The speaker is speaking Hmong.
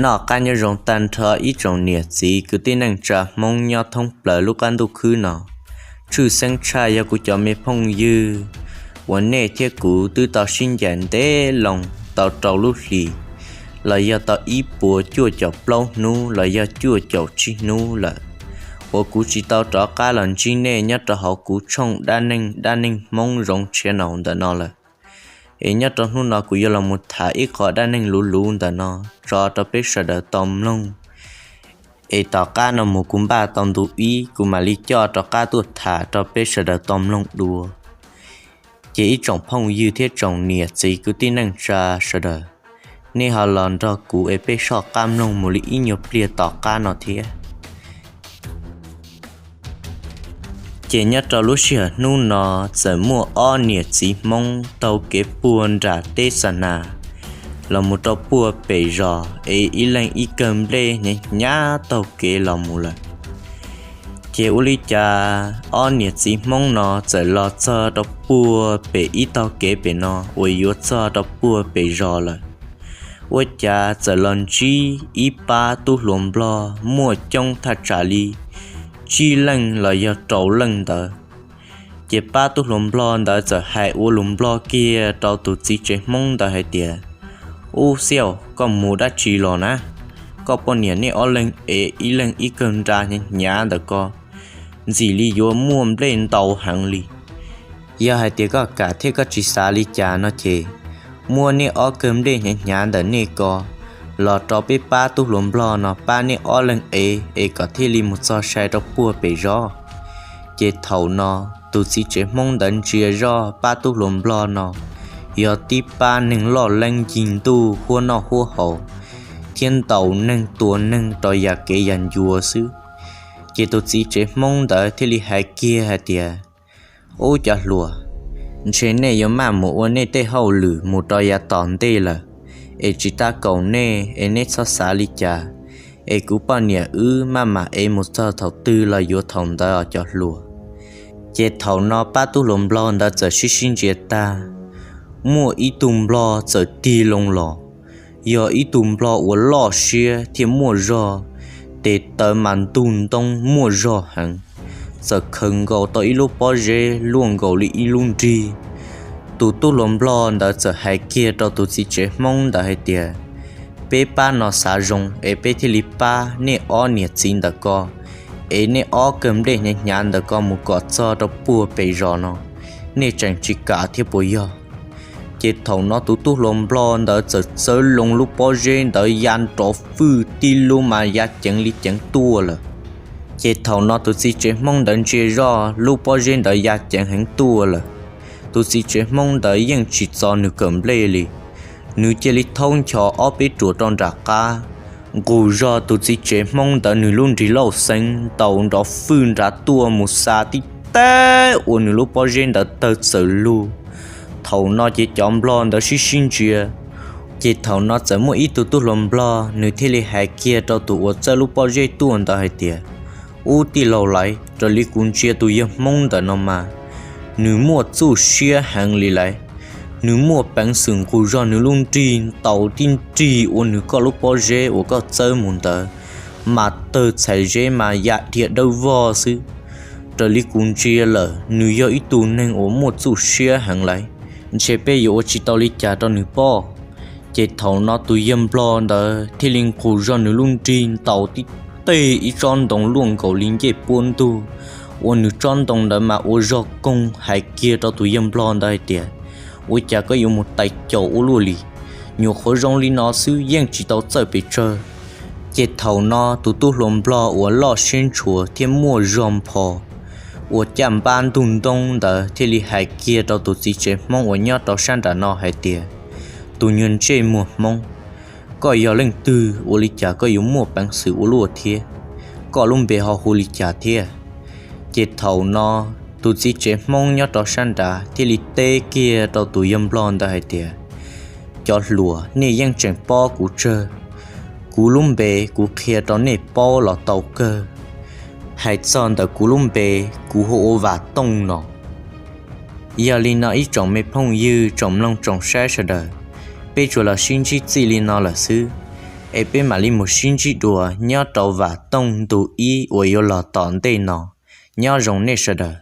Noj qab nyob zoo tag nrho ib tsoom niam txiv kwv tij neej tsa Hmoob nyob thoob plaws lub qab ntuj khwb no. Tshwj xeeb tshaj yog kuv cov me phooj ywg uas nej thiab kuv twb tau sib ncaim ntev loo tau rau lub hlis, los yog tau ib puas cuaj caum plaub hnub los yog cuaj caum tsib hnub lawm, uas kuv tsis tau rov qab los ntsib nej nyob rau hauv kuv tshooj dab neeg dab neeg Hmoob zoov tshiav naus ntawm no lawm. Es nyob rau hnub no kuv yuav los mus tham ib qho dab neeg luv luv ntawm no tso rau peb sawv daws tau mloog. Es tom qab no mus kuv npaj tau ntu ib kuv mam li coj rov qab tuaj tham rau peb sawv daws tau mloog dua. Ces ib tsoom phooj ywg thiab tsoom niam txiv kwv tij neej tsa sawv daws, nej ho los nrog kuv es peb soj qab mloog mus li ib nyuag pliag tom qab no thiab. Ces nyob rau lub sij hawm hnub no, txawm muaj ob niam txiv Hmoob taug kev puag nram teb xa nas los mus rau puag pem zos es ib leeg ib kawg nplej hnyav hnyav taug kev los mus lawm. Ces ua li cas ob niam txiv Hmoob no txawm los txog rau puag pem ib taug kev pem no uas yuav txog rau puag pem zos lawm, ua cas txawm los ntsib ib pab tub hluas nplog muaj coob thaj tsam li tsib leej los yog rau leej ntawd. Ces pab tub hluas nplog ntawd txawm hais ua lus nplog kiag rau tus txiv tsev Hmoob ntawd hais tias, Ub xiab, koj mus dab tsi los na? Koj poj niam nej ob leeg es ib leeg ib kawg nra hnyav hnyav ntawm ko, ntxim li yuav muaj nplej ntau heev li. Yog hais tias koj kam thiab koj tsis xav li cas no ces muab nej ob kawg nplej hnyav hnyav ntawm nej ko los rau peb pab tub hluas nplog no pab nej ob leeg ev es kom thiaj li mus txog sai rau puag pem zos. Ces thaum no tus txiv tsev Hmoob ntawd ntsia zoj pab tub hluas nplog no yog tib pab neeg loj leeb ncig ntuj huab noj huab haus thiab ntaus neeg tua neeg rau yam kev yam ncua xwb. Ces tus txiv tsev Hmoob ntawd thiaj li hais kiag hais tias, Ub cov hluas, ntshe nej yuav maj mus ua nej tej hauj lwm mus rau yav tom ntej lawm, es tsis tab kaum nej es nej txhob xav li cas, es kuv poj niam wb maj mam ev mus txog thaum twg los yuav thaum ntawd os cov hluas. Ces thaum no pab tub hluas nplog ntawd txawm sib sib ntsia tag, muaj ib tug nplog txawm tig loo los, yog ib tug nplog uas loj siab thiab muaj zog, tes taw mas ntug ntoob muaj zog heev, txawm khaws nkaus tau ib lub pob zeb luaj nkaus li ib lub nrig. Tus tub hluas nplog ntawd txawm hais kiag rau tus txiv tsev Hmoob ntawd hais tias, Peb pab no xav zoo es peb thiaj li pab nej ob niam txiv ntawm ko, es nej ob kawg nplej hnyav hnyav ntawm ko mus kom txog rau puag pem zos no, nej tseem tsis kam thiab puas yog? Ces thaum no tus tub hluas nplog ntawd txawm txawb loo lub pob zeb ntawd ya nrov fwj tib lub mas ya ceev li ceev tuaj lawm. Ces thaum no tus txiv tsev Hmoob ntawd ntsia zoj lub pob zeb ntawd ya ceev heev tuaj lawm, tus txiv tsev Hmoob ntawd yeej tsis txo nws kawm nplej li. Nws cia li thaub nchos ob peb ruam rau nram qab, nqus zog tus txiv tsev Hmoob ntawd nws lub nrig lauj xeeb ntaus nrov fwj nrad tuaj mus xa tib teg ua nws lub pob zeb ntawd tawg txawm lug. Thaum no ces cov nplog ntawd sib sib ntsia. Ces thaum no txawm muaj ib tug tub hluas nplog nws thiaj li hais kiag rau tus uas txawb lub pob zeb tuaj ntawd hais tias, Ub tij laug laiv, raws li kuv ntsia tus yawg Hmoob ntawm no mas nws muaj txuj siab heev li laiv. Nws muaj peev xwm nqus zog nws lub nrig ntaus tib nrig ua nws koj lub pob zeb uas koj txawb mus ntawd mas tawg txhais zeb mas ya dhia dawb vog xwb. Raws li kuv ntsia lawm nws yog ib tug neeg uas muaj txuj siab heev laiv, ntshe peb yuav ua tsis tau li cas rau nws pob. Ces thaum no tus yawg nplog ntawd thiaj li nqus zog nws lub nrig ntaus tib teg ib tsob ntoo luaj nkaus li ncej puab ntug, ua nws tsob ntoo ntawd mas ua zog koog hais kiag rau tus yawg nplog ntawd hais tias, Ua cas koj yuav mus tais caus ua luaj li? Nyuam qhuav zoo li no xwb yeej tsis tau txawj pes tsawg. Ces thaum no tus tub hluas nplog uas loj siab ntshua thiab muaj zog npho uas caj npab ntug ntoob ntawd thiaj li hais kiag rau tus txiv tsev Hmoob uas nyob rau sab nram no hais tias, Tus nyuag ntsej muag Hmoob, koj yog leej twg ua li cas koj yuav muaj peev xwm ua luaj thiab? Koj lub npe ho hu li cas thiab? Ces thaum no tus txiv tsev Hmoob nyob rau sab nrad thiaj li teb kiag rau tus yawg nplog ntawd hais tias, Cov hluas, nej yeej tseem paub kuv tsawg. Kuv lub npe kuv qhia rau nej paub los tau kawg. Hais txog ntawm kuv lub npe, kuv hu ua Vam Tooj no. Yog li no ib tsoom me phooj ywg tsoom mloog tsoom saib sawv daws, peb tsuas los sib ntsib txij li no lawm xwb. es peb mam li mus sib ntsib dua nyob rau vam tooj ntu ib uas yuav los tom ntej no. Nyob zoo nej sawv daws.